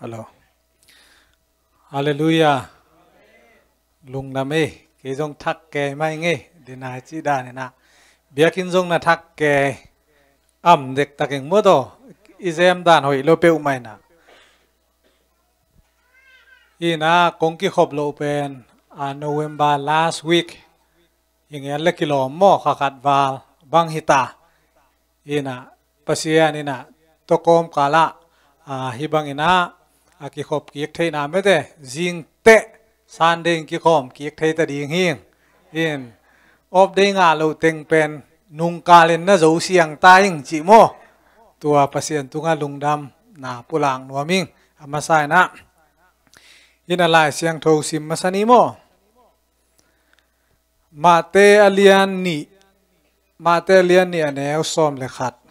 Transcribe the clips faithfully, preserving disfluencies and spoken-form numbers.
Hello. Halleluiah. Lungdam ei, kei zong thak kei mai ngei, dinai ci daninah. Biakinn zong na thak kei, am dektakin mawtaw, i zem dan hoih lo peuh mainah. Inah kong kikhop loh pen, a November last week, hi ngen le kilawm maw, kha khat val bang hita. Inah Pasian inah tawkawm kalah, a, hi banginah a kikhop kik theihna mete, zingteh Sunday in kikhawm kik thei ta ding hi. In off day ngah loh teng pen nungkalin na zo siang ta ing cih maw. Tua Pasian tungah lungdamna pulak nuam ing. A masa inah, inah Lai Siangtho sim masa ni maw. Mate a lian nih, Mate a lian nih a neu sawm le khat.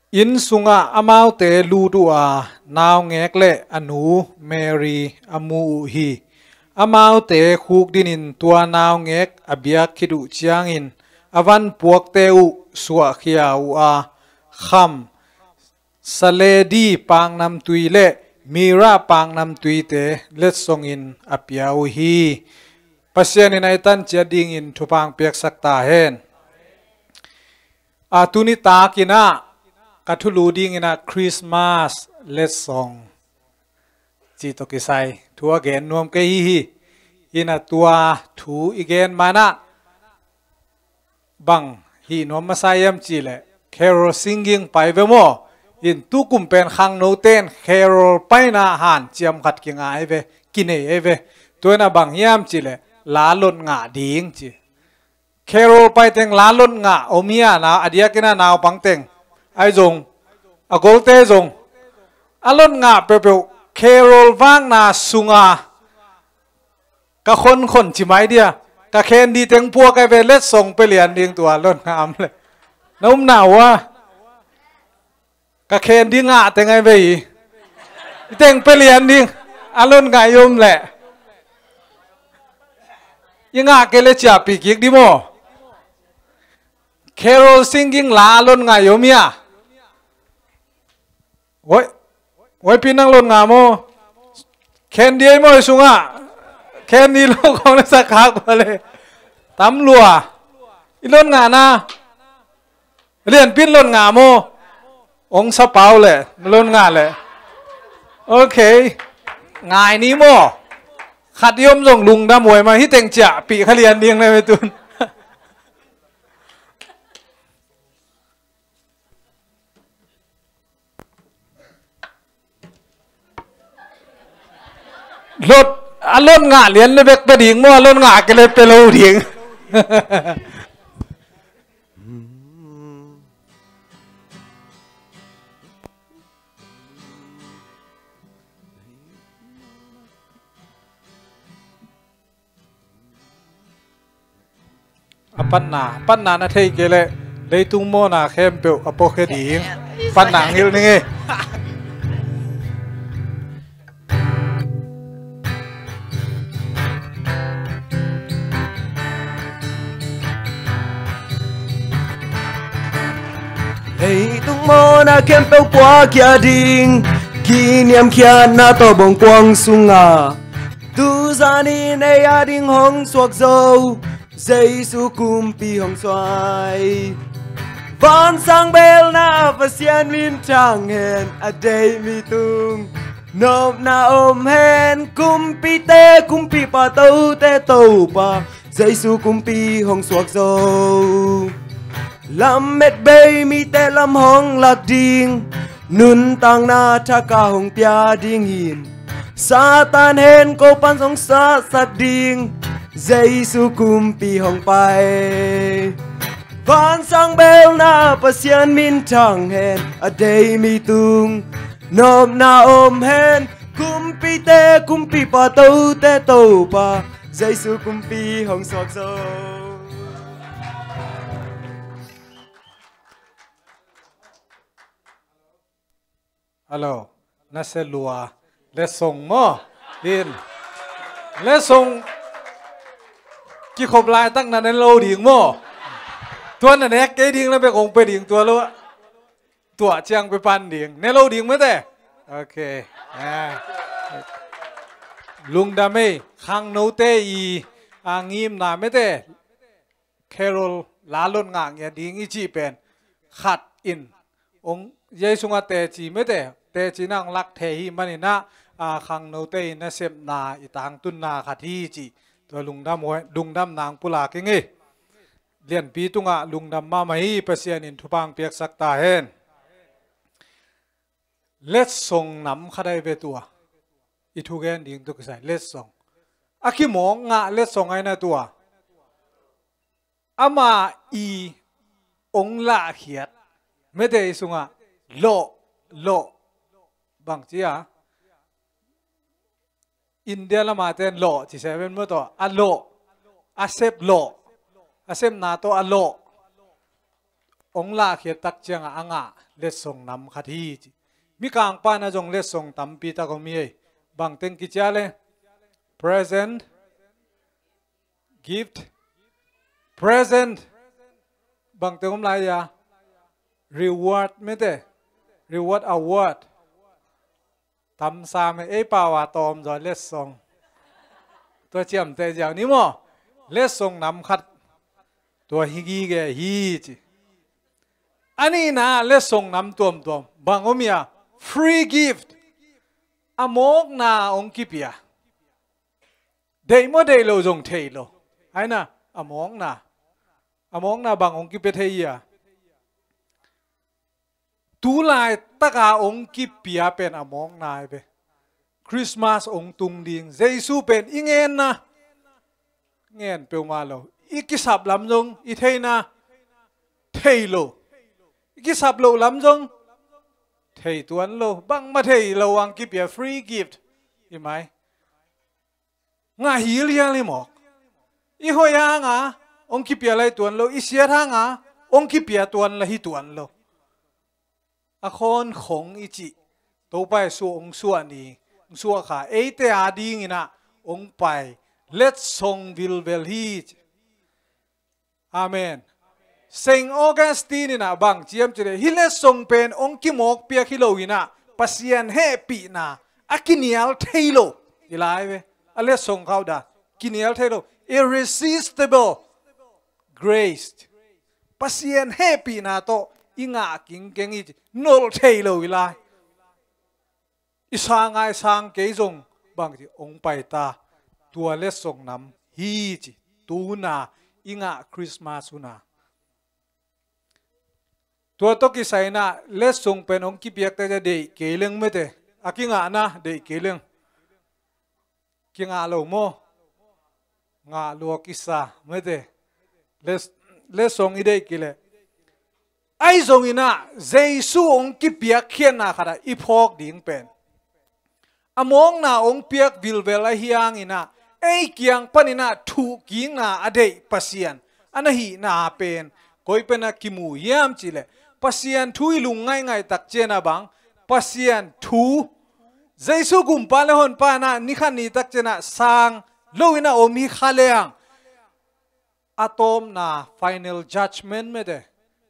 Inn sungah amaute lut uh a, naungek le a nu Mary a mu uh hi. Amaute khukdinin tua naungek a biak khit uh ciangin a van puakte uh suahkhia uh a, kham saledi paknamtui le mira paknamtuite letsongin a pia uh hi. Pasian in a i tan ciat dingin thupha piaksak ta hen. A tuni takinah ka thulu dinginah Christmas letsong cih tawh kisai thu a gen nuam kei hi hi. Inah tua thu i gen manah bang hih nuam masa hiam cihleh carol singing pai ve maw. In tukum pen khangnoten carol paina hanciam khat kingai ve, kinei ei ve. Tua inah bang hiam cihleh la lot ngah ding ci. Carol paiteng la lot ngah om hi a, na a diakinah naupangteng ai zong, a golte zong a lot ngah peuhpeuh carol vakna sunga ka khonkhon ci mai dia, ka khendi teng puak ai ve, letsong pia lian ding tua lot ngah om le. Na upna uh a, ka khendi ngah teng ai ve hi. I teng pia lian ding, a lot ngah i om leh. I ngah kei le ciahpih kik di maw. Carol singing la a lot ngah i om hi a. Woi, woi pi nang lot ngah maw. Khendi ai maw i sungah. Khendi lo kong na sak khak ua le. Tam lua. I lot ngah na. Lianpin lot ngah maw. Ong sapau le, lot ngah le. Ok. Ngai ni maw. Khat i om zong lungdam huai mah, hi teng ciahpih kha lian ding le me tun. Lot, a lot ngah lian le bek pia ding maw, a lot ngah kei le pia lo ding. A panna, panna na thei kei leh leitung mawhna khempeuh a puakhia ding. Panna ngilh ning ei. Leitung mawhna khempeuh puakhia ding, kiniamkhiatna tawh bawngkuang sungah tu zanin ei a ding hong suak zo Jesu kumpi hong suak hi. Vansang belna ah Pasian minthang hen, a deih mi tung nopna om hen. Kumpite kumpipa, tote Topa, Jesu kumpi hong suak zo. Lammet bei mite lam hong lak ding, nuntakna thak a hong pia ding hi. Satan hen ko pan hong satsak ding, Jesu kumpi hong pai. Vansang belna ah Pasian minthang hen, a deih mi tung nopna om hen. Kumpite kumpipa, tote Topa, Jesu kumpi hong suak zo. Hello, na se lua. Letsong maw. In letsong. Kikhop laitak na ne lo ding maw? Tua na nek kei ding na bek hong pe ding tua lo. Tua ciang pe pan ding. Ne lo ding mete. Ok. Ah. Lungdam ei. Khangnote i a ngimna mete. Carol lalon ngah ngiat ding i cih pen khat in hong Jesu sungah teci mete, teci na hong lak thei hi maninah, a, khangnote in nasepna i tangtunna khat hi cih tua lungdam, lungdam nang pulak ing hi. Lianpi tungah lungdam mahmah hi. Pasian in thupha piaksak ta hen. Letsong nam khat ai ve tua. I thugen ding tu kisai letsong. A kimawk ngah letsong ai na tua. Ama i ong lahkhiat mete i sungah lawh, lawh bang cia India lama ten lawh ci seven maw tawh a lawh, a sep lawh, a sepna tawh a lawh ong lahkhiat tak ciangah a ngah letsong nam khat hi ci. Mikang pana zong letsong tampi tak om hi ei. Bang teng kicia le present, gift, present. Bang teng om lai a reward mete, reward, award. Tamsa me ei pau a tawm zaw letsong. Tua ciamteh ziau ni maw? Letsong nam khat tua hi gige hi ci. A nihna letsong nam tuamtuam bang om ia free gift. A mawkna ong kipia. Deih maw deih lo zong thei lo. Aina a mawkna, a mawkna bang ong kipia thei ia. Tulai taka ong kipia pen a mawkna ai ve. Christmas ong tung ding Jesu pen i ngenna ngen peuhmah lo. I kisap lam zong i theina thei lo. I kisap loh lam zong thei tuan lo. Bangmah thei lo ang kipia free gift. I mai ngah hilhial hi mawk. I hoih hanga ong kipia lai tuan lo. I siat hanga ong kipia tuan la hi tuan lo. A khawn khong i cih Topa Jesu ong suah ni, ong suah kha eite a dinginah ong pai letsong vilvel hi ci. Amen. Saint Augustine inah bang ciam cileh hi letsong pen ong kimawk piak hi lo inah Pasian hehpihna a kinial thei lo. I lai ve a letsong khauh dan kinial thei lo. Irresistible grace. Pasian hehpihna tawh i ngah kingkeng hi ci. Nolh thei lo i lai. I sang ngai sang kei zong bang ci ong paita. Tua letsong nam hi ci. Tuna i ngah Christmas huna tua tawh kisaina letsong pen ong kipiakte deih kei leng mete. A kingahna deih kei leng. Kingah lo maw? Ngah lua kisa mete. Letsong i deih kei leh ai zonginah Jesu ong kipiak khiatna khatah i phawk ding pen a mawkna ong piak vilvel ahi hanginah ei kiang paninah thuhkikna a deih Pasian a na hihna pen koi penah kimu hiam cileh Pasian thu i lung ngaihngaih tak ciana bang Pasian thu Jesu gumpa le honpa inah nikhat ni tak cianah sang loinah om hi kha leang a tawpna final judgment mete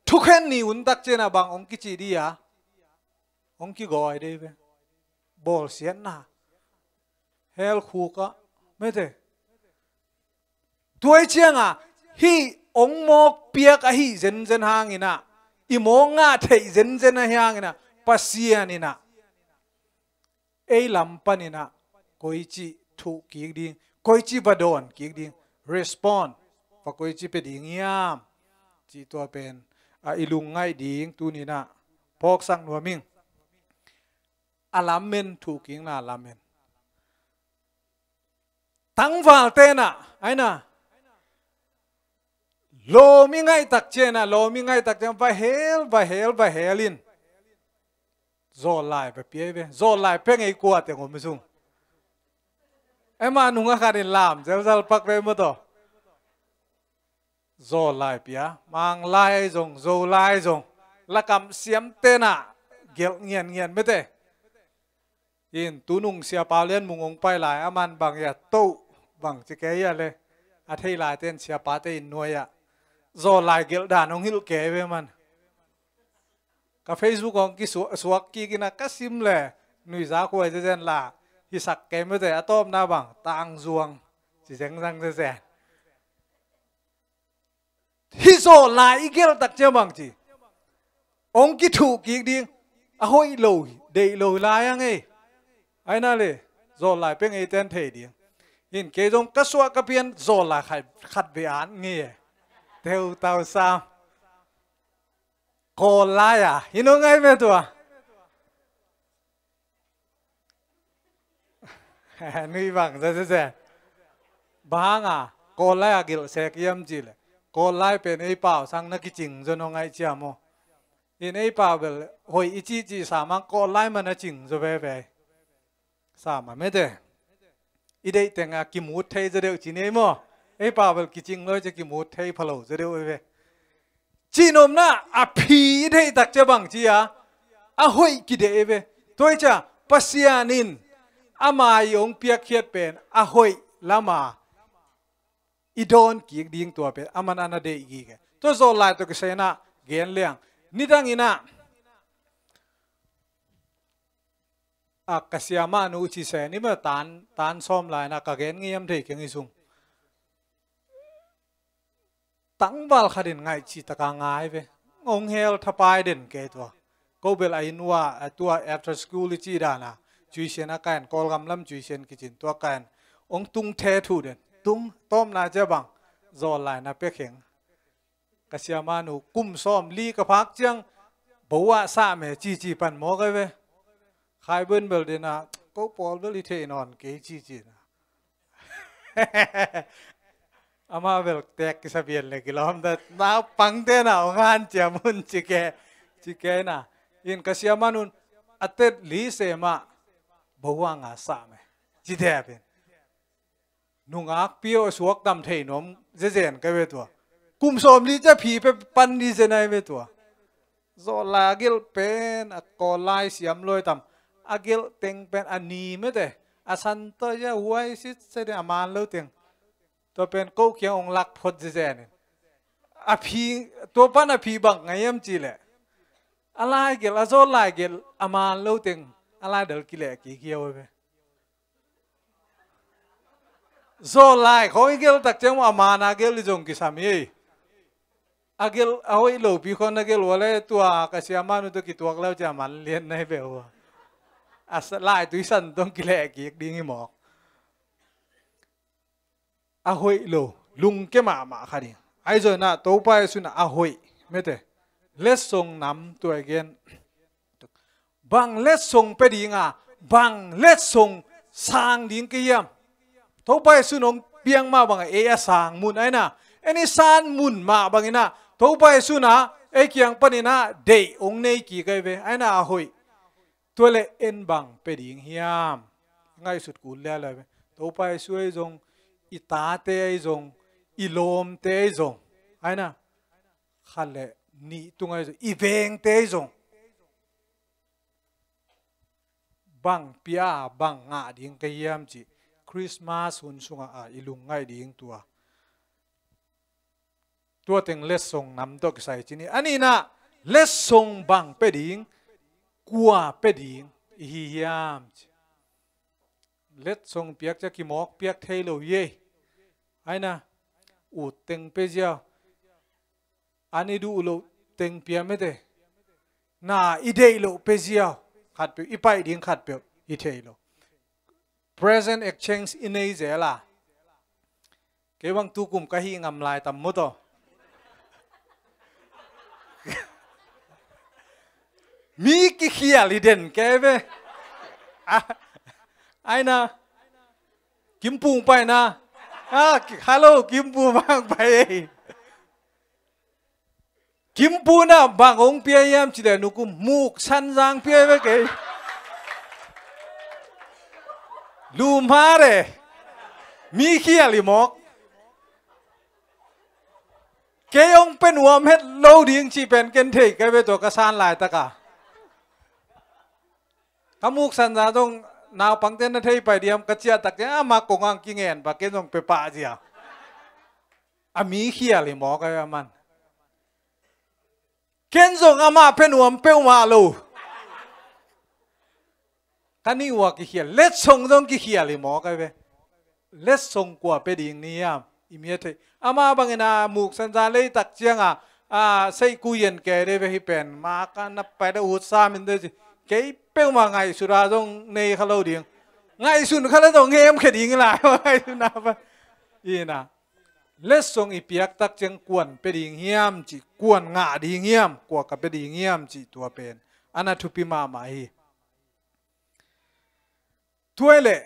thukhen ni un tak cianah bang ong kici di a ong kigawi dei ve. Bawlsiatna hell khukah mete tuai cianga hih ong mawk piak ahi zenzen hanginah i mawk ngah theih zenzen ahi hanginah Pasian inah ei lam paninah koici thuh kik ding, koici va dawn kik ding, respond va koici pe ding hiam? Cih tua pen a i lungngaih ding tuninah phawksak nuam ing. A lamen thuhkikna lamen tangval tenah aina lawm i ngaihtak cianah lawm i ngaihtak cian va hel va hel va hel in. Zawllai va piai ve zawllai pia ngei kua teng om sung. Ema nunga khat in lam zelzal pak ve mataw. Zawllai pia manglai zong zolai zong lakam siam tenah gelh ngianngian mete. In tunung sia pau lian mung ong pai lai a man bang ia toh bang ci kei ia le A thei laite in siapate inn nuai ah zawllai gelh dan hong hilh kei ve man. Ka Facebook hong kisuak kik in ah ka sim le nuihza khuai zezen la hisak kei mete, a tawpna bang tangzuang ci zengzang zezen. Hih zawllai i gelh tak ciang bang ci, hong kithuh kik ding, a hoih lo, deih lo lai a ngei. Aina le zawllai pia ngei ten thei ding. Hin kei zong ka suah ka pian zawllai khat, khat ve an ngei e. Teutau sam. Kawl lai a hin hong ngai me tua. Nui bang za za za. Bang hang a Kawl lai a gelh sek hiam ci le, Kawl lai pen ei pau sang na kicing zaw nong ngai cia maw? In ei pau bel hoih i ci ci sa mang Kawl lai man a cing zaw veve. Sa ma mete. I deih teng a kimut thei zaw deuh ci nei maw? Ei pau bel kicing loi cia kimut thei phalo zaw deuh veve. Cihnopna a phi i deih tak cia bang cia a hoih kideh ve. Tua i cia Pasian in ama i hong piakkhiat pen a hoih lama i dawn kik ding tua pen aman ana deih kik e. Tua zawllai tawh kisai na gen liang nidang in ah a ka siamah nu ci se ni ma tan, tan sawm lai na ka gen ngiam thei keng i sung. Tangval khat in ngaih cih taka ngai ve. Hong hel thapai den kei tua. Ko bel a inn ua, a tua after school i cih dana tuition a kain, Kawlgam lam tuition kicin tua kain. Hong tung the thu den. Tung tawmna cia bang zawllai na pia kheng. Ka siamah nu kum sawm li ka phak ciang bo ah sah me ci ci pan mawk ai ve. Khai bun bel dena ko pawl bel i thei nawn kei ci ci na. Ama bel tek kisa bian le kilawm ta naupangte na hong hanciam hun ci ke, ci ke na. In ka siamah nun a tet li se mah bo ah nga sah me ci dep in. Nungak pio a suak dam thei nuam zezen ka ve tua. Kum sawm li cia phi pe pan ni zenai ve tua. Zawllai a gelh pen a Kawl lai siam loi tam. A gelh teng pen a ni mete. A san tawh cia huai sit se de a man lo teng. Tua pen ko kiang hong lak phot zezen in. A phi, tua pan a phi bang ngai hiam ci le. A lai gelh, a zawllai gelh a man lo teng. A lai dal kileh kik hiau ve. Zawllai khawng i gelh tak ciang a man a gelh i zong kisam hi. A gelh a hoih lopi khawng na gelh ua le tua ka siamah nu tawh kituak leu cia man lian na hi beh ua. A sa-, lai tui san tawh kileh kik ding hi mawk. A hoih lo, lungke mahmah kha ding. Ahi zongin ah Topa Jesu in ah a hoih mete. Letsong nam tua i gen. Bang letsong pia ding a, bang letsong sang ding ka hiam? Topa Jesu in hong piang mah bangin ei a sang mun aina, en i san mun mah bangin ah Topa Jesu in ah ei kiang panin ah deih hong nei kik ai ve, aina a hoih. Tua le en bang pia ding hiam? Ngaihsut kul lialai ve. Topa Jesu ei zong, i tate ei zong, i lawmte ei zong, aina khat le nih tung ei zong, i vengte ei zong. Bang pia, bang ngah ding ka hiam cih Christmas hun sungah a i lungngaih ding tua. Tua teng letsong nam tawh kisai ci ni. A nihna letsong bang pia ding, kua pia ding i hi hiam cih. Letsong piak cia kimawk piak thei lo hi ei. Aina ut teng pia ziau. An i duh loh teng pia mete. Na i deih loh pia ziau. Khatpeuh i paih ding khatpeuh i thei lo. Present exchange i nei zel a. Kei bang tukum ka hih ngam lai tam maw taw. Mi kikhial i den kei ve. Ah, aina Kimpung paina. Ah, ki-, hello, Kimpung bang pai ei. Kimpung na bang hong pia hiam cih leh nukum muk sanzang pia ve kei. Lumha re. Mi khial hi mawk. Kei hong pia nuam het lo ding cih pen ken thei kei ve tua ka san laitaka. Ka muk sanzang zong naupangte na thei pai diam ka ciah tak ciang ama kong ang kingen pa ken zong pia pah zia. A mi khial hi mawk a, aman. Ken zong amah pia nuam peuhmah lo. Ka nih uh a kikhial, letsong zong kikhial hi mawk a ve. Letsong kua pia ding ni hiam? I mi a thei. Amah bangin a muk sanza leitak cianga, a, seihku yen kei dei ve hi pen. Ma ka na pai da ut sam in dei ci. Kei peuhmah ngaihsut a zong nei kha lo ding. Ngaihsun kha le zong ngemkhia ding hi lai. Ngaihsun a pa. Ina. Letsong i piak tak ciang kuan pia ding hiam ci, kuan ngah ding hiam, kua ka pia ding hiam ci tua pen. A na thupi mahmah hi. Tua hi leh,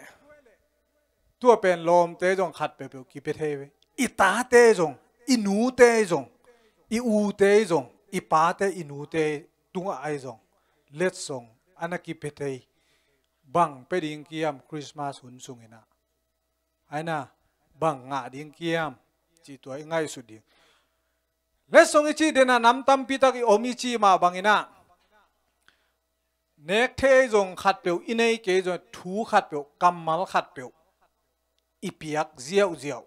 tua pen lawmte zong khat peuhpeuh kipia thei ve. I tate zong, i nute zong, i ute zong, i pate, i nute tungah ahi zong. Letsong, a na kipia thei. Bang pia ding kiam Christmas hun sungin ah. Aina, bang ngah ding kiam, ci tua i ngaihsut ding. Letsong i ci dena nam tampi tak i om i ci mah bangin ah. Nek thei zong khat peuh, i nei kei zong thu khat peuh, kammal khat peuh. I piak ziauziau.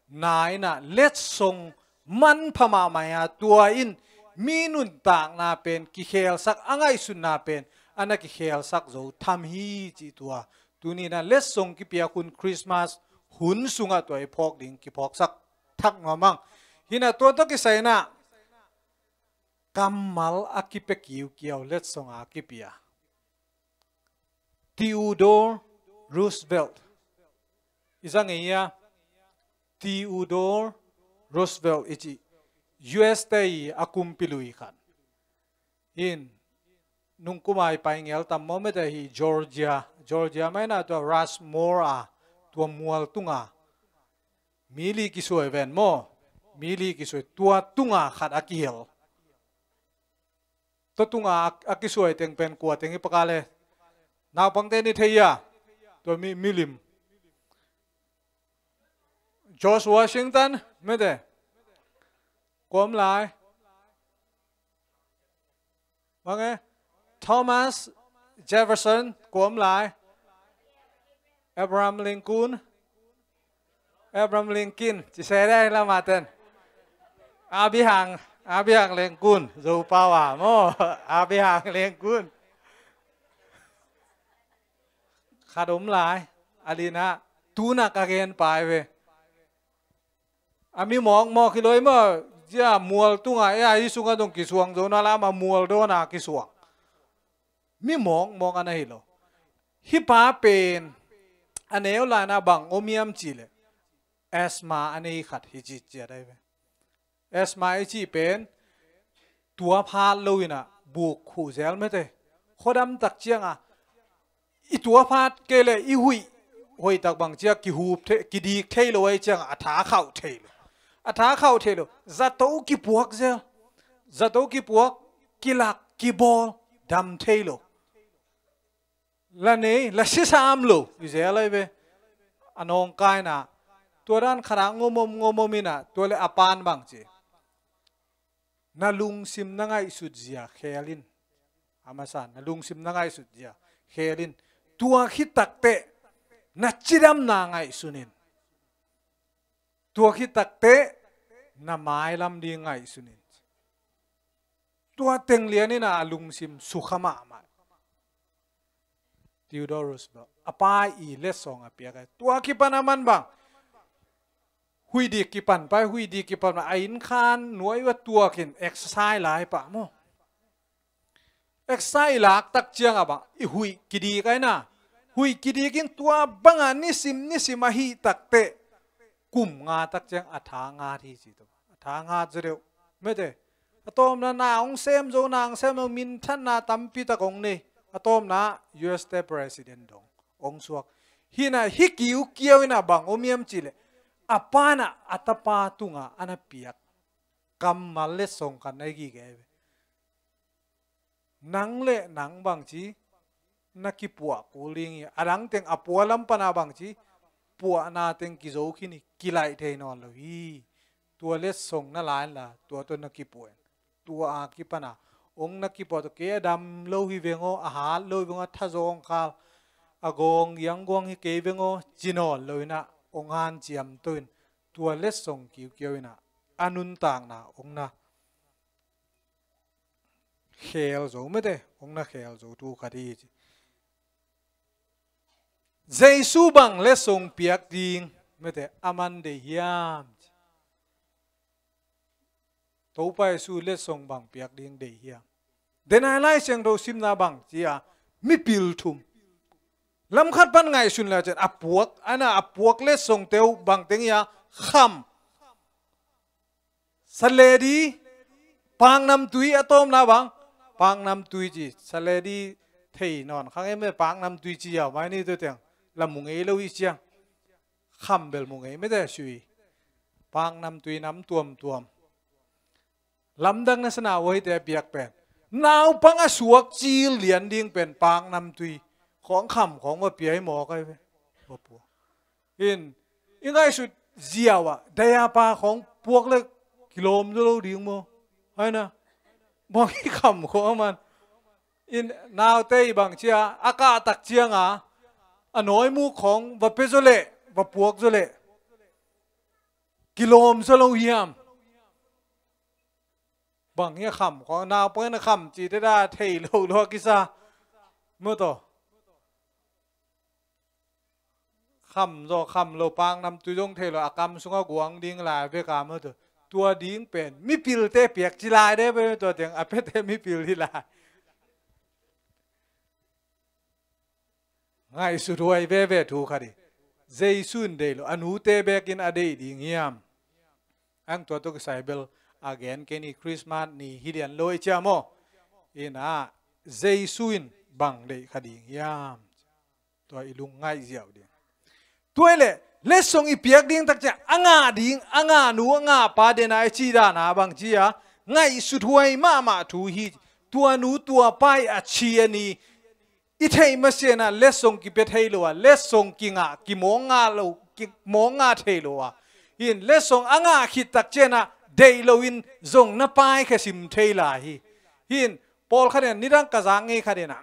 Na ina letsong manpha mahmah a tua in mi nuntakna pen kikhelsak a ngaihsutna pen a na kikhelsak zo tham hi ci tua. Tuni na letsong kipiak hun Christmas hun sungah tua i phawk ding kiphawksak thak nuam ang. Hina tua tawh kisai na kammal a kipia kiukiau letsong a kipia. Theodore Roosevelt. I zang ei a Theodore Roosevelt i ci U S te i a kumpi lui khat. In nungkuma i pai ngel tam maw mete hi Georgia. Georgia mai na tua Rushmore a tua mual tunga. Mi li kisuai ven maw. Mi li kisuai tua tunga khat a kihel. Tua tunga a, a kisuai teng pen kua teng hi paka le. Naupangte ni thei a. Tua mi, milim. George Washington, mete. Kua om lai. Mange. Thomas Jefferson, kua om lai. Abraham Lincoln. Abraham Lincoln, ci se dai lama ten. Abraham, Abraham Lincoln, Zo pau a maw, Abraham Lincoln. Khat om lai, a lina, tuna ka gen pai ve. A mi mawkmawk hi loi maw, zia mual tunga, e a hi sunga dong kisuang zo na lama mual dona kisuang. Mi mawkmawk a na hi lo. Hi pa pen a neu laina bang om hiam ci le asthma a nei khat hi ci ciat ai ve. Asthma i ci pen tua phat lo ina buk khuh zel mete. Khuadam tak cianga i tua phat kei le i huih hoih tak bang cia kihup thei, kidik thei lo ai cianga a tha khauh thei lo. A tha khauh thei lo. Zato kipuak zel. Zato kipuak, kilak, kibawl, dam thei lo. La nei, la sisam lo, i zel ai ve. A nawngkaina, tua dan khana ngomom ngomom ina, tua le a pan bang ci. Na lungsim na ngaihsut zia khel in. A masa, na lungsim na ngaihsut zia khel in. Tua khit tak teh, na cidamna ngaihsun in. Tua khit tak teh, na mailam ding ngaihsun in. Tua teng lian ina a lungsim sukha mahmah. Theodore Roosevelt. A pa i letsong a piak ai. Tua kipan a man bang. Huih dik kipan pai, huih dik kipan pai. A inn khan nuai va tuakin exercise lai pah maw. Exercise i lak tak cianga bang. I huih kidik ai na. Huih kidik in tua banga nisim nisim a hih tak teh. Kum nga tak ciang a tha ngat hi ci tua. A tha ngat zaw deuh. Mete. A tawmna na hong sem zo, na hong sem zo, minthanna tampi tak hong nei. A tawmna U S te president dong hong suak. Hina hi kiukiau ina bang om hiam ci le. A pana a tapa tunga a na piak. Kammal le song khat na i gige ve. Nang le nang bangci na kipuah kul ding hi. A dang teng a pua lam pana bangci puahna teng kizo khin hi, kilaih thei nawn lo hi. Tua letsong na la inla tua tawh na kipuah in. Tua a kipana hong na kipuah tawh kei a dam lo hi veng aw, a hat lo hi veng aw, a thazawng khal a gawng giangguang hi kei veng aw ci nawn lo inah hong hanciam to in. Tua letsong kiukiau in ah a nuntakna hong na khel zo mete, hong na khel zo thu khat hi ci. Jesu bang letsong piak ding mete a man deih hiam? Topa Jesu letsong bang piak ding deih hiam? Denai Lai Siangtho simna bang ci a, mipil thum. Lamkhat pan ngaihsun le cian a puak, a na a puak letsong teu bang teng hi a, kham, saledi, paknamtui, a tawmna bang paknamtui ci. Saledi thei nawn khang em e, paknamtui ci a, mai ni tu teng la mu ngei lo i ciang. Kham bel mu ngei mete sui. Paknamtui nam tuamtuam. Lamdang na sana uaite a piak pen naupang a suak cil lian ding pen paknamtui khawng kham khawng va pia hi mawk ai ve. Va pua. In i ngaihsut ziau ah dayapa khawng puak le kilawm zo lo ding maw? Hai na, mawk i kham khawng a man. In naute i bang cia a kah tak cianga a nawimuk khawng va pia zaw leh, va puak zaw leh kilawm zaw lo hiam? Bang hi a kham khawng, naupang in a kham cite da thei lo lua kisa. Maw taw. Kham zaw kham lo, paknamtui zong thei lo, a kam sungah guang ding lai bek a maw taw. Tua ding pen mipilte piak ci lai de bek, tua teng a piate mipil hi lai. Ngaihsut huai veve thu khat hi. Jesu in deih lo a nute bekin a deih ding hiam? Ang tua tawh kisai bel a gen kei ni, Christmas ni hi lian lo i cia maw? Ina Jesu in bang deih kha ding hiam? Tua i lungngaih ziau ding. Tua i leh letsong i piak ding tak ciang a ngah ding, a ngah nu a ngah pa dena i ci dana bang ci a, ngaihsut huai mahmah thu hi. Tua nu tua pa i a ci a ni i theih masianah letsong kipia thei lo a, letsong kingah kimawng ngah lo, kimawng ngah thei lo a. Hin letsong a ngah khit tak cianah deih loin zong na pai khasim thei lai hi. Hin pawlkhat in nidang ka zak ngei khat inah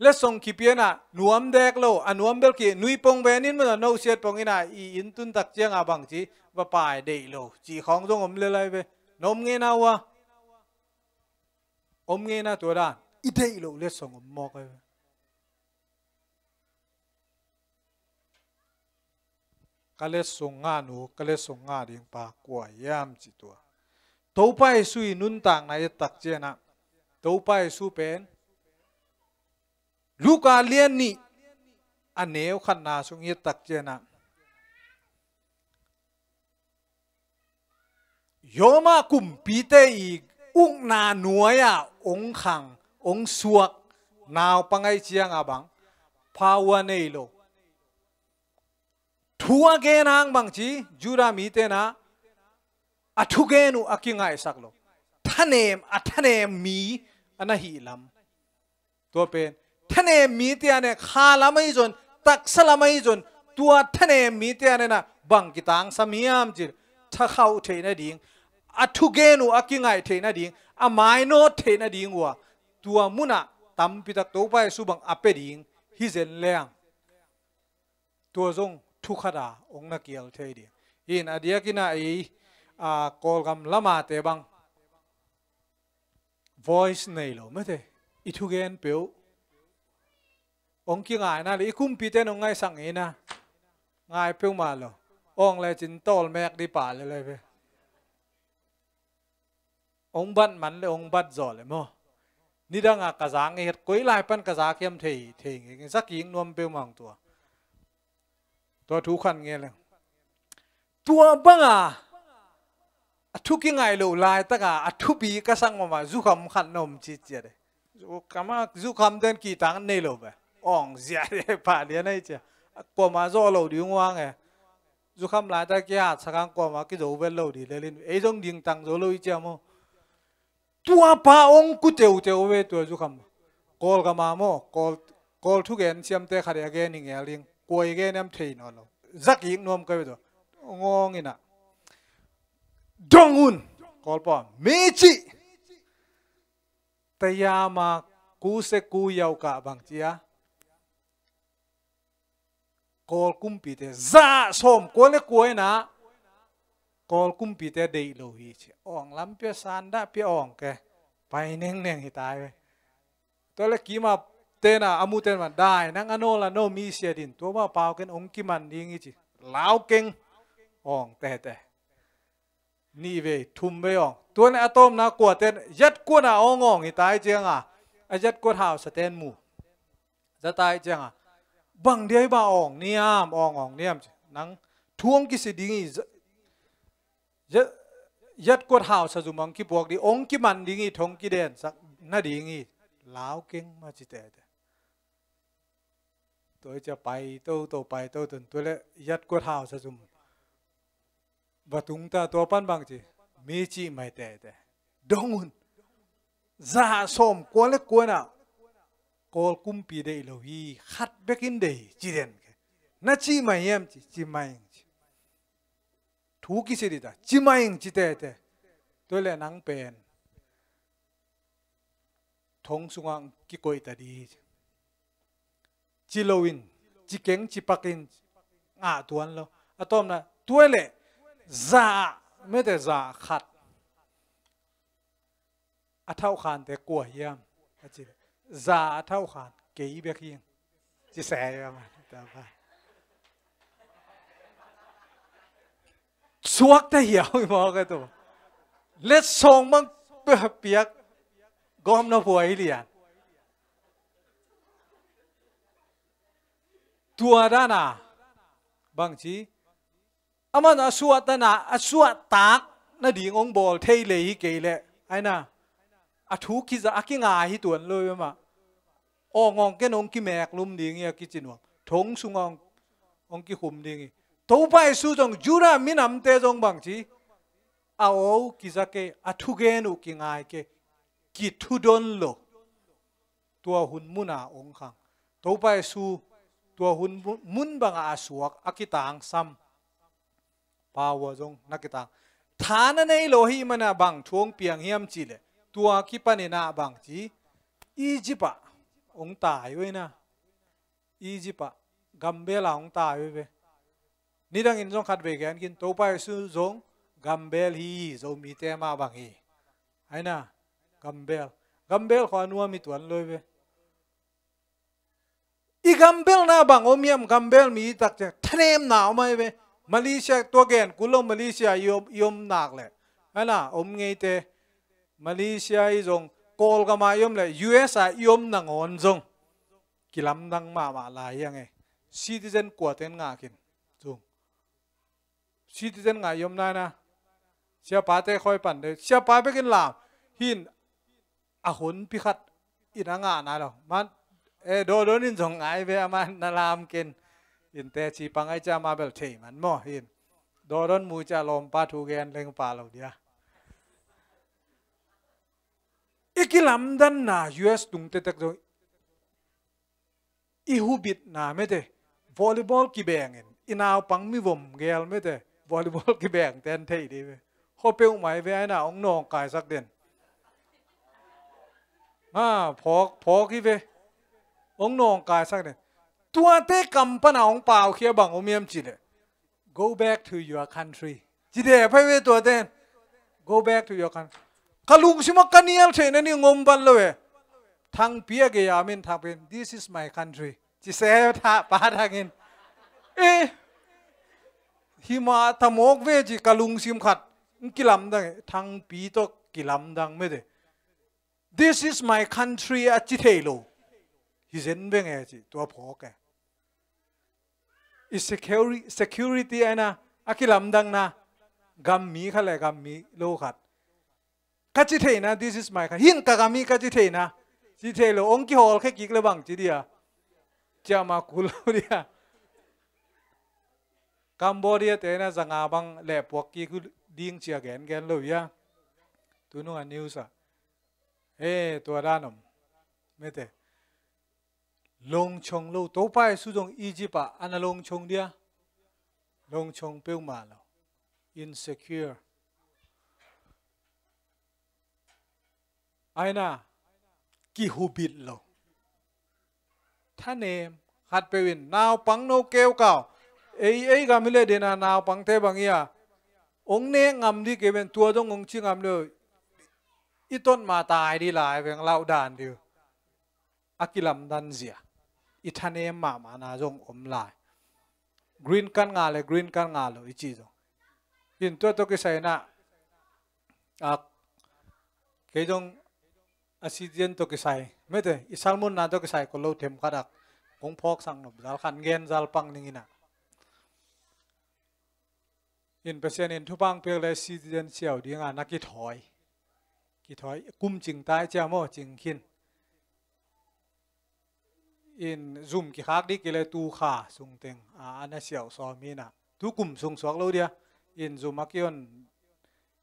letsong kipianah nuam dek lo, a nuam bel ki nui pong venin maw, no siat pong inah i inn tun tak ciangah bangci va pai deih lo ci khawng zong om le lai ve. Na om ngeina uh a, om ngeina tua dan i deih loh letsong om mawk ai ve. Ka letsong ngah nu, ka letsong ngah ding pa kua hiam ci tua. Topa Jesu i nuntakna i et tak cianah Topa Jesu pen Luka lian nih a neu khatna sung i et tak cianah Roma kumpite i ukna nuai-ah ong khang, ong suak naupang aih cianga bang pau a nei lo. Thu a gen hang bangci, Judah mite na a thugen uh a kingaihsak lo. Thanem, a thanem mi a na hih lam. Tua pen thanem mi tiane kha lam ahi zon, taksa lam ahi zon, tua thanem mi tiane na bang kitangsam hiam cih thakhauh theih nading, a thugen uh a kingaih theih nading, a mainawt theih nading uh a tua munah tampitak Topa Jesu bang a pia ding hi zen leng tua zong thu khat a ong na kial thei ding. Hin a diakin a ei, a, Kawlgam lamate bang voice nei lo mate, i thugen peuh ong kingaina le i kumpite nong ngaihsak ngeina ngai peuhmah lo. Ong lecin tawlmek di pa le le ve. Ong bat man le ong bat zaw le maw? Nidanga ka zak ngei het koi lai pan ka zak hiam thei, thei ngei, ngei zak ing nuam peuhmah ong tua. Tua thu khan ngei leng tua banga a thu kingaih loh laitaka a thupi ka sak mama zukham khat na om citciat e. Zukham a, zukham den kihtang nei lo ve. Ong zia de pah lian ahi cia. Kuama zawh lo ding uang e. Zukham laitak kihat sakang kuama kizo vel lo di lelin ei zong dingtang zo lo i cia maw? Tua pa ong ku teuteu ve tua zukham. Kawlgama maw, Kawl, Kawl thugen siamte khat i a gen i ngel ding. Kua i gen em thei nawn lo. Zak ik nuam kai ve tua. Ngawng inah dong un. Kawlpa meci tayama kuse ku yau kah bang cia. Kawl kumpite za sawm kua le kua in ah Kawl kumpite deih lo hi ci. Awng lam pia, san dah pia awng ke. Pai nengneng hi tai ve. Tua le kima tena a mu ten man dai nang a nawl a nawl mi sia din tua ma pau ken ong kiman ding hi ci. Lau keng awng tete. Nih vei, thum vei awng. Tua le a tawmna kua ten yat kuat a awng awng hi tai cianga a yat kuat hausa ten mu. Za tai cianga bang dia hi ba awng niam, awng awng niam ci. Nang thu ong kisi ding hi. Za- Yat, yat kuat hausa zum ong kipuak ding, ong kiman ding hi, thong kidensak na ding hi. Lau keng ma ci tete. Tua hi cia pai toto, pai toto, tua le yat kuat hausa zum va tung ta, tua pan bang ci, mi cih mai tete. Dong un. Za sawm kua le kua in ah Kawl kumpi deih lo hi, khat bekin deih ci den ke. Na cih mai hiam ci, ci mai ing ci. Thu kisi dita, ci mai ing ci tete. Tua le nang pen thong sungah kikoih ta di hi ci. Ci lo in, ci keng, ci pak in, ngah tuan lo. A tawmna, tua le za, mete za khat. A thauh khante kua hiam? A ci. Za a thauh khan kei bek hiam? Ci se hiam? Suak ta hiau i mawk a tu. Let sawng mang piak gawm na huai lian. Tua dana bang ci. Aman a suahtana, a suahtak nading ong bawl thei lei hi kei leh, aina, a thu kiza a kingai hi tuan lo i mah. Awng awng ken ong kimek lum ding hi a kici nuam. Thong sungah ong, ong kikhum ding hi. Topa Jesu zong Judah minamte zong bang ci. A aw kiza kei, a thugen uh kingai kei, kithudon lo. Tua hun muna ong khang. Topa Jesu tua hun mu-, mun banga a suak a kitangsam. Pau a zong na kitang. Tha na nei lo hi mana bang thu ong piang hiam ci le. Tua kipanina bang ci. Egypt ah ong tai uh ina. Egypt ah gambel ah ong tai uh ve. Nidangin zong khat vei gen kin Topa Jesu zong gambel hi, Zomite mah bang hi. Aina, gambel. Gambel khua nuam hi tuan lo ve. I gambelna bang om hiam, gambel mi tak ciang thanemna om ai ve. Malaysia tua gen kul lo, Malaysia i om, i om nak le. Aina, om ngeite. Malaysia i zong, Kawlgama i om le, U S a i om nangawn zong. Kilamdang mahmah lai hiang e. Citizen kuaten ngah kin. Zong. Citizen ngah i om nai na. Siapate khoi pan de. Siapa bekin lam. Hin a honpi khat in a ngah nai lo. Man, e, Dodon in zong ngai ve a man na lam kin. In te ci pang ai cia ma bel thei man maw hin. Dodon mu cia lawmpa thu gen leng pa lo dia. I kilamdanna U S tung tetek zong. I hubitna mete. Volleyball kibengin. I naupang mivom gel mete. Volleyball kibeng ten thei di ve. Ho peuh mai ve aina ong nawngkaisak den. Ha, phawk, phawk hi ve. Ong nawngkaisak den. Tuate kam pana ong paukhia bang om hiam ci le. Go back to your country. Ci de phai ve tuaten. Go back to your country. Ka lungsim a ka nial theihna ni ngom ban lo e. Thangpi a gei a min Thangpi in, "This is my country." Ci se tha pa thangin. E. Hima tamawk ve ci ka lungsim khat. Ng kilamdang e. Thangpi tawh kilamdang mete. "This is my country," a ci thei lo. Hi zen veng e ci. Tua phawk e. I securi-, security aina, a kilamdangna, gam mi kha le gam mi lo khat. Ka ci theina, "This is my country." Hin ka gam hi ka ci theina. Ci thei lo, ong kihawl khe kik le bang ci dia. Ciama kul lo dia. Cambodia te na zanga bang le puak kik ding cia gen gen lo ia. Tununga news a. E, tua dan om. Mete. Longchong lo, Topa Jesu zong Egypt ah ana longchong dia. Longchong peuhmah lo. Insecure. Aina, kihubit lo. Thanem, Khatpeuh in naupang no keukau, ei ei gam hi le dena naupangte bang hi a, ong nek ngam dih kei ven, tua dong ong ci ngam le, i tot ma tai dih lai veng, lauh dan dih. A kilamdan zia, i thanem mahmahna zong om lai. Green card ngah le green card ngah lo i ci zong. Hin tua tawh kisai na, a, kei zong a citizen tawh kisai, mete, i salmunna tawh kisai ko lo them khatak kong phawk sang nop zal khan gen zal pang ning ina. In Pasian in thupang pek le citizen siau dinga na kithawi. Kithawi, kum cing tai cia maw, cing khin. In zum kikhak dih kei le tu kha sung teng, a, a na siau sawm hi na. Tu kum sung suak lo dia. In zum a kion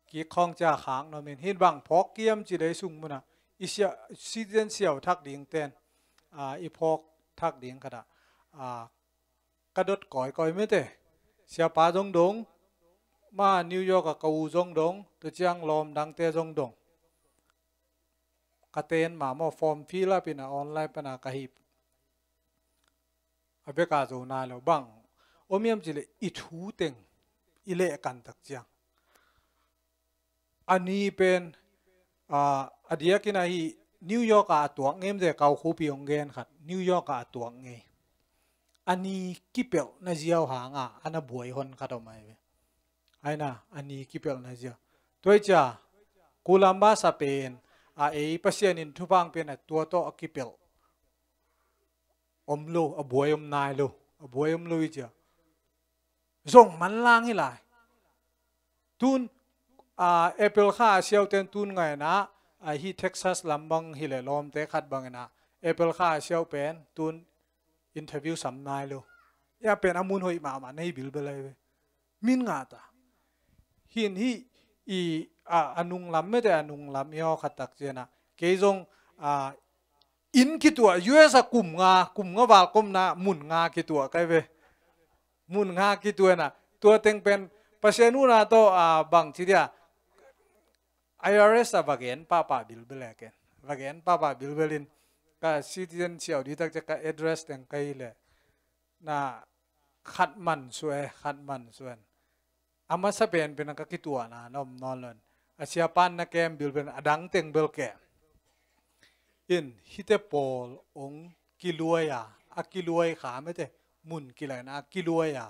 kikhawng cia khak nuam in. Hin bang phawk kiam ci le sung muna. I sia, citizen siau thak ding ten. A, i phawk thak ding khata. A, ka dot kawikawi mete. Siapa zong dong. Ma New York a ka u zong dong. Tua ciang lawm dangte zong dong. Ka ten ma maw form fill up ina online pana ka hip. A beka zo nai lo bang. Om hiam ci le i thu teng. I leh kan tak ciang. A ni pen, a, a diakin ahi New York a a tuak ngei mete, kau khupi ong gen khat. New York a a tuak ngei. A ni kipelh na ziau hanga, a na buai hon khat om ai ve. Aina, a ni kipelh na ziau. Tua i cia, Columbus a pen, a ei Pasian in thupang pen a tua tawh a kipelh. Om lo, a buai om nai lo, a buai om lo i cia. Zong manlang hi lai. Tun, a, April kha a siau ten tun ngaina, a hi Texas lam bang hi le lawmte khat bangina, April kha a siau pen, tun interview sam nai lo. Ia pen a mun hoih mahmah na hi bilbel ai ve. Min ngah ta. Hin hi i, a, a nunglam mete a nunglam i aw khat tak ciana. Kei zong, a, inn kituah, U S a kum nga, kum nga valkomna mun nga kituah kai ve. Mun nga kituah na. Tua teng pen Pasian una tawh, a, bang ci dia. I R S a va gen pahpah bilbel e ken. Va gen pahpah bilbel in ka citizen siau di tak cia ka address teng ka hi le. Na khat man sue, khat man suen. A masa penpen a ka kituahna na om nawn lon. A siapan na kem bilbel a dang teng bel kem. In hite pawl ong kiluai a, a kiluai kha mete mun kilaina a kiluai a,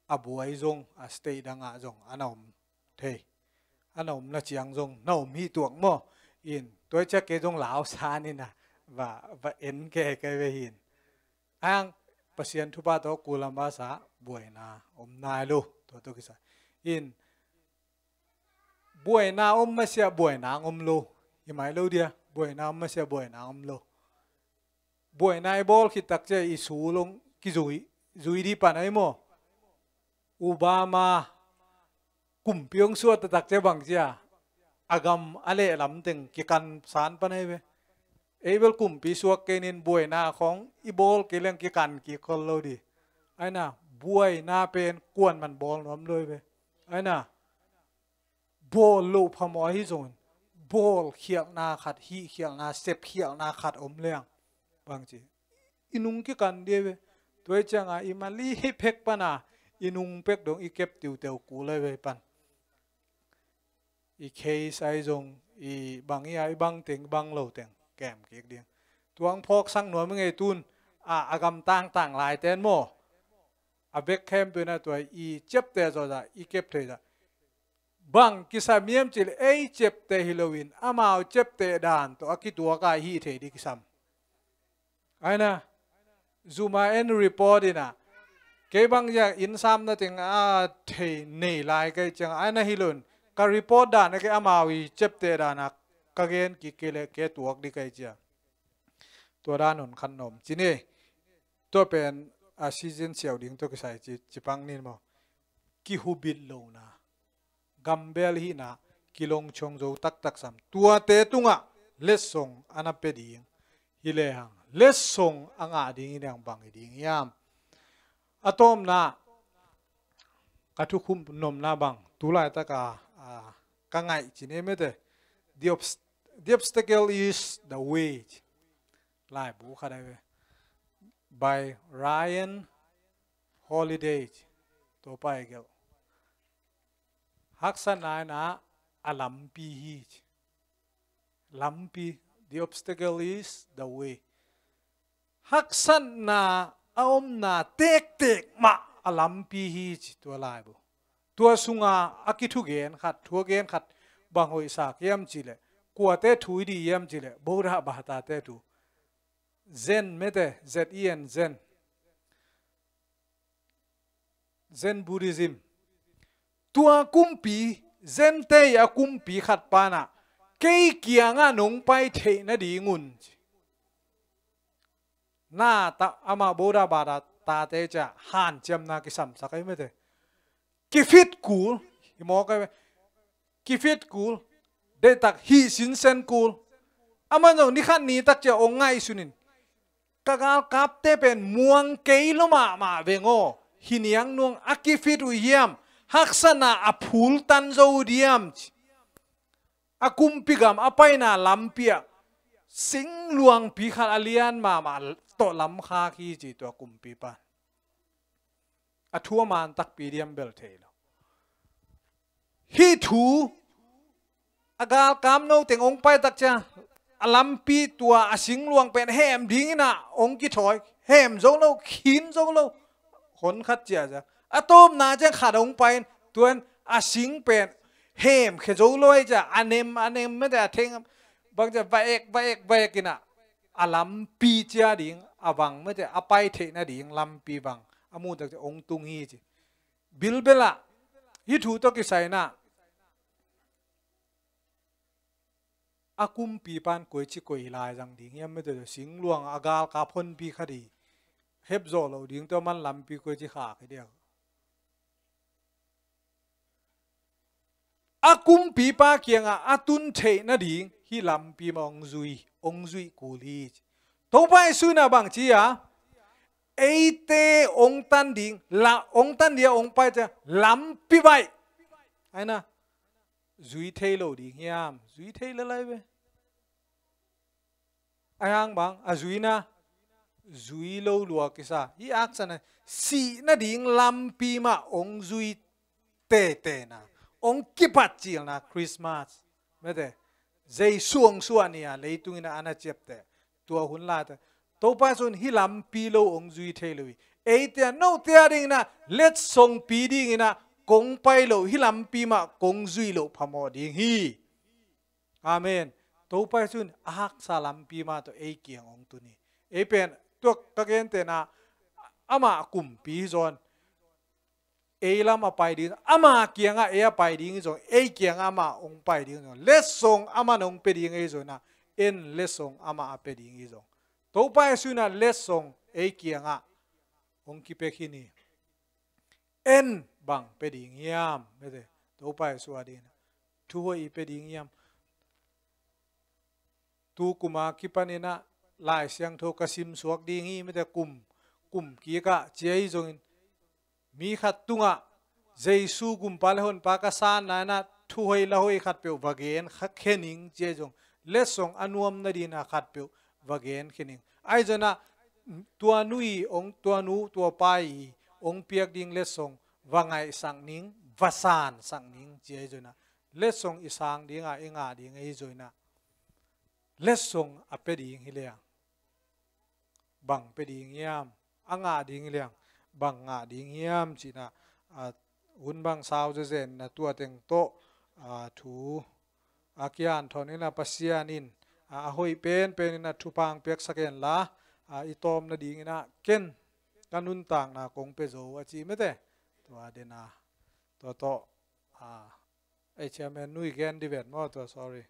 a buai zong, a state dangah zong a na om thei. A na om na ciang zong na om hi tuak maw. In tua i ciak kei zong lau san ina va, va en kei kei ve hin. Ang Pasian thupha tawh Columbus ah buaina om nai lo. Tua tawh kisai in buaina om masiah buaina ang om lo. Hi mai lo dia, buaina om masiah buaina ang om lo. Buaina i bawl khit tak cia i sulung kizui, zui di pan ai maw. Obama kumpi hong suah taktak cia bang cia a gam a lehlam teng kikan san pan ai ve. Ei bel kumpi suak kei nin buaina khong i bawl kei leng kikan kik khol lo di. Aina buaina pen kuan man bawl nuam lo ai ve. Aina bawl loh phamawh ahi zongin bawl khialhna khat, hih khialhna, sep khialhna khat om leng bang ci i nung kikan dia ve. Tua i cianga i mali pek pana i nung pek dong i kep tiuteu kul ai ve pan. I case ai zong i bang i a i bang teng i bang lo teng kem kik ding. Tuang phawk sang nuam i ngei tun a, a gam tangtang lai ten maw. A bek khempeuh na tua i ciapte zawza i kep thei za. Bang kisam hiam cih leh ei ciapteh hi loin amau ciapteh dan tawh a kituak a hih thei dih kisam. Aina zuma en report ina kei bang ziak innsam na teng a thei nei lai kai ciang aina hi loin ka report dan a kei amau i ciapteh dan a ka gen kik kei leh kei tuak dih kai ciang. Tua dan hun khan nom cini. Tua pen a season siau ding tua kisai ci, cipang nin maw. Kihubit lona gambel hihna kilong ciong zo taktak sam. Tuate tungah letsong a na pia ding hi lehang letsong a ngah ding hi lehang bang hi ding hiam? A tawmna ka thukhum nomna bang tulaitaka a, ka ngaih cine mete. The obs-, the obstacle is the way. Laibu khat ai ve. by Ryan Holiday. Tua pa i gelh. Haksatna in a lampi hi ci. Lampi, the obstacle is the way. Haksatna a omna tektek mah a lampi hi ci tua laibu. Tua sunga a kithugen khat, thugen khat bang hoihsak hiam cileh, kuate thu i di hiam cileh, Buddha bata te thu. Zen mete, Z E N, Zen. Zen Buddhism. Tua kumpi, Zen te a kumpi khat pana, kei kianga nong pai theih nadingun ci. Na ta, ama Buddha bata tate cia hanciamna kisamsak ai mete. Kifit kul, hi mawk ai ve. Kifit kul, deihtak hih sinsen kul. Aman zong nikhat nitak cia ong ngaihsunin. Ka galkapte pen muang kei lo mahmah veng aw. Hi niang nuang a kifit uh hiam. Haksatna a phultan zo uh diam ci. A kumpi gam a paina lampi ah singluangpi khat a lian mahmah tawh lamkhak hi ci tua kumpipa. A thu a man takpi diam bel thei lo. Hih thu a galkap no teng ong pai tak cia a lampi tua a singluang pen hem dingin ah ong kithawi, hem zo lo, khin zo lo. Hon khat cia cia a tawpna ciang khat ong pai in tuan a sing pen hem khe zo lo ai cia a nem a nem mete a theng bang cia va ek va ek va ek in ah a lampi cia ding a vang mete a pai theih nading lampi vang a mu tak cia ong tung hi ci. Bilbel ah hih thu tawh kisai in ah a kumpipan koici koi lai zang ding hiam mete singluang a galkap honpi khat hi. Hep zawh loh ding tua man lampi koici khak hi diak. A kumpipa kiangah a tun theih nading hih lampi mah ong zui, ong zuih kul hi ci. Topa Jesu in ah bang ci a, eite ong tan ding, la, ong tan dia ong pai cia lampi baih. Ai na, zui thei lo ding hiam, zui thei lalai ve. Ai hang bang a zuina, zui lo lua kisa. Hih aksan a sih nading lampi mah ong zui tetena, ong kipat cilna Christmas. Mete, Jesu ong suah ni a leitung in a ana ciapte. Tua hun late Topa Jesu in hih lampi lo ong zui thei lo hi. Eite a note a dingin ah letsongpi dingin ah kong pai lo hih lampi mah kong zui lo phamawh ding hi. Amen. Topa Jesu in a haksa lampi mah tawh ei kiang ong tun hi. Ei pen tuak ka gentena amah kumpi hi zawn. Ei lam a pai ding, ama kiangah ei a pai ding hi zong, ei kiangah ama ong pai ding hi zong, letsong ama nong pe ding ei zong na, en letsong ama a pe ding hi zong. Topa Jesu in ah letsong ei kiangah ong kipek hi ni. En bang pe ding hiam, mete, Topa Jesu a ding in ah thuhoih i pe ding hiam. Tu kuma kipanin ah Lai Siangtho ka simsuak ding hi, mete, kum, kum kikah cia hi zongin mi khat tungah Jesu gumpa le honpa ka sanna in ah thuhoih lahoih khatpeuh va gen kha khe ning cia hi zong letsong a nuam nadingin ah khatpeuh va gen khe ning. Ahi zongin ah tua nu i ong, tua nu tua pa i ong piak ding letsong va ngaihsak ning, va sansak ning cia hi zongin ah letsong i sang dingah i ngah ding ahi zongin ah letsong a pe ding hi leng bang pe ding hiam, a ngah ding hi leng bang ngah ding hiam cih in ah, a, hun bang sau zezen in ah tua teng tawh, a, thu a kian thawn in ah Pasian in, a, a hoih penpen in ah thupha piaksak hen la, a, i tawm nadingin ah ken ka nuntakna kong pia zo a ci, mete. Tua den a, tua tawh, a, ei chairman nui gen di ven maw tua, sorry.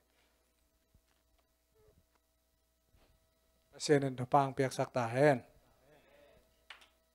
Pasian in thupha piaksak ta hen.